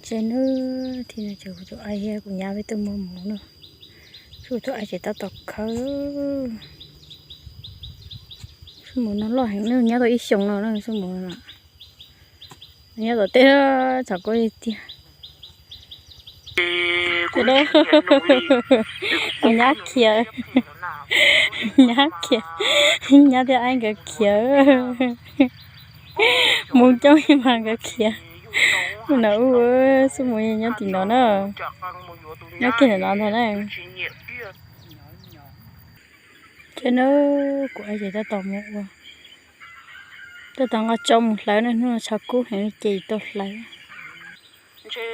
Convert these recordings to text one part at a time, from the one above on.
Ces nws, tib no ces kuv tus aib thiab kuv nyab peb tuaj muag hmoov na. Kuv tus aib ces tab tom khawb. Xub hmoov no loj heev, nws nyob tau ib xyoos no na, xub hmoov no. Nyob tom teb txhom kub tiag tiag. Nyab khiav, nyab khiav, nyab thiab aib nkawd khiav. Mus coob ib mas nkawd khiav. Ub no ub, xub hmoov nyob tim no na. Nyob kiag ntawm no ntag na. Ces na, kuv aib ces tab tom mus ua, tab tom nqa tsau mus hlawv na, hnub no tshav kub heev ces tau hlawv.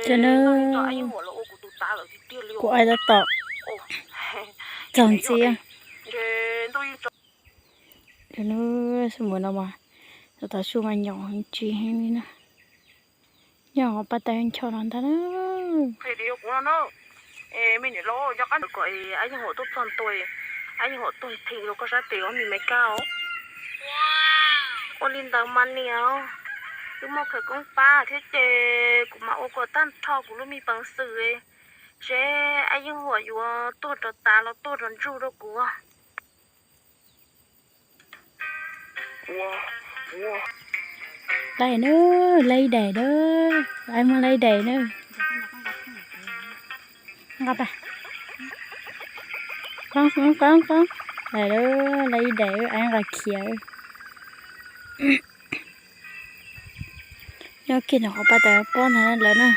Ces na, kuv aib tab tom txog ntxiv. Ces na, xub hmoov no mas, tab tom su mas nyaum heev tsis heev li na. Nyob hauv qhov paj tawb ncho no ntag na. Kom aib yeej huam tuaj txog ntua, aib yeej huam tuaj nthi rau koj sab tes os me me kab os. Ua li ntawd mas niam, wb muaj khawv koob pab thiab ces kuv mam ua kom tag nrho kuv lub me peev xwm, seb aib yeej huam yuav tuag rov tas los tuag rov ntsuj rau kuv. Laib na, laib daim na, aib muab laib daim na. Nqa pas, qoob qoob qoob, laib daim, aib nqa khiav. Nyob kiag ntawm qhov paj tawb pob ntag lawm na.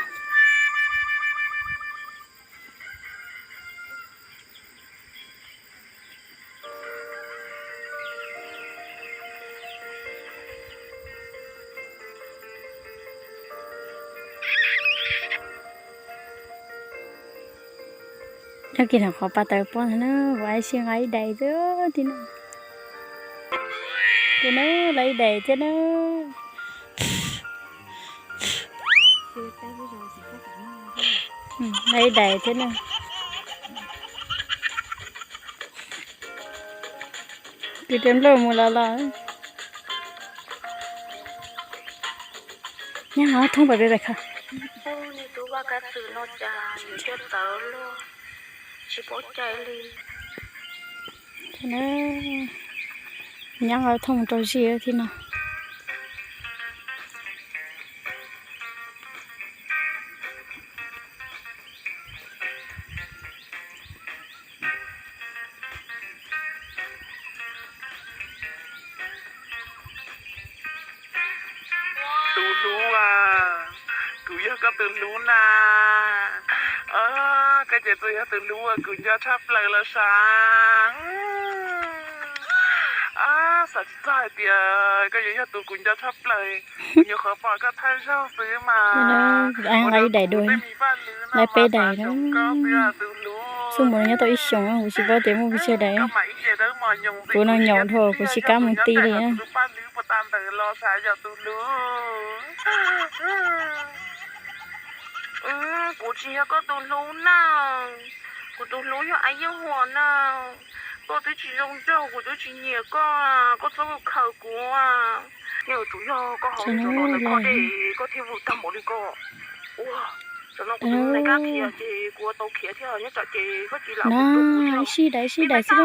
Nyob kiag ntawm qhov paj tawb pob ntag na, kuv aib sij nqa ib daim xwb thiab na. Ces na, laib ib daim thiab na. Laib ib daim thiab na. Tus riam nplauj mus los los. Nyob hauv thoob pais peb pais kho. Tus vaj kab xwm no cas nws coj tawv luaj, tsis paub cai li. Nyob hauv thoob rau zij thiab no. Tus hlub a, kuv yog koj tus hlub na. Koj ces txawm yog tus hlub uas kuv nco tshaj plaws los sav. Xav tsis txog hais tias koj yuav yog tus kuv nco tshaj plaws. Kuv nyuam qhuav pom koj thawj zaug xwb mas. Aib nqa ib daim dua, laib peb daim na. Xub mus nyob tau ib xyoos, kuv tsis paub tias muaj pes tsawg daim. Kuv no nyaum dhau, kuv tsis kam mus ti li na. Kuv tsis yog koj tus hlub na, kuv tus hlub yog Aib Yeej Huam na. Koj twb tsis zoo nraug, kuv twb tsis nyiam koj, koj txhob khaws kuv. Yeej tsuas yog koj hauv ntawd koj dej, koj thiaj vwm tag npaum li ko. Ua, tam no kuv tus me kab khiav ces kuv ua tau khiav thiab, nyob tsam ces koj tsis lam kuv tus kuv thiab. Sib daim sib daim xwb.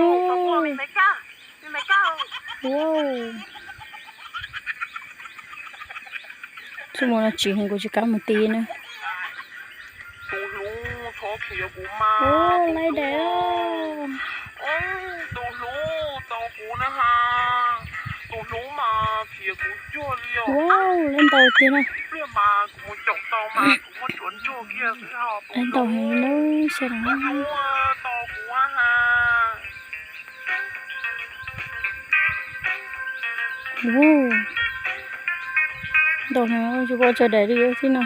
Xub mus no tsis heev, kuv tsis kam mus ti na. Tus hlub, txhob khiav kuv mas. Laib daim. Tus hlub, tau kuv na ha. Tus hlub mas khiav kuv cuag li os. Laib ntau tiag na. Pliag mas kuv mus caum tau mas kuv muab tsuav ntsuag kiag xwb ho. Laib ntau heev na, sawv daws. Tus hlub, tau kuv ha. Ntau heev, tsis pom tsawg daim li thiab no.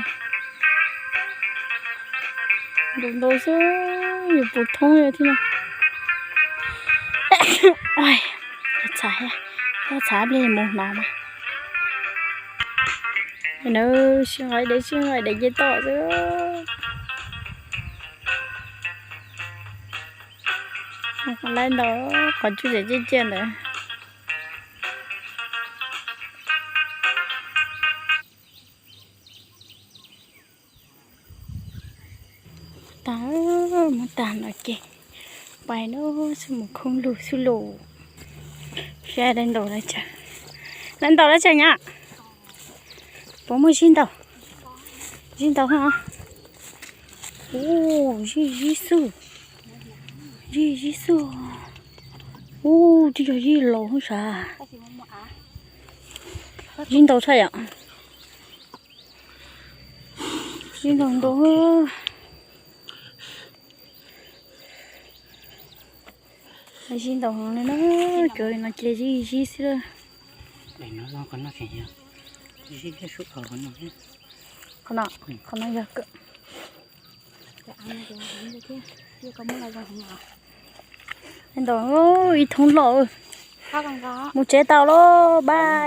Ntau ntau xwb, yuav puv thoob li thiab no. Txhav, txhav pliag mus hnov mas. Sib nqa daim, sib nqa daim ces tom xwb. Laib ntau, qhov tsuj tseem ciaj ciaj ntawd. tag, muab tag no ces pais no xwb, mus khoob lug xwb lauj. Saib lawv ntaus dab tsi, lawv ntaus dab tsi nyab? Puas muaj zib ntaus? Zib ntaus ha. Ub, zib zib xwb, zib zib xwb. Ub, twb yog zib laus sav. Zib ntaus tshaj yom. Zib ntaus ntaus. Zib ntaus heev li na, cov no ces zib zib xwb. Qhov no, qhov no yog kawm. Ntaus ib thoob loj. Mus tsev tau lauj, bye.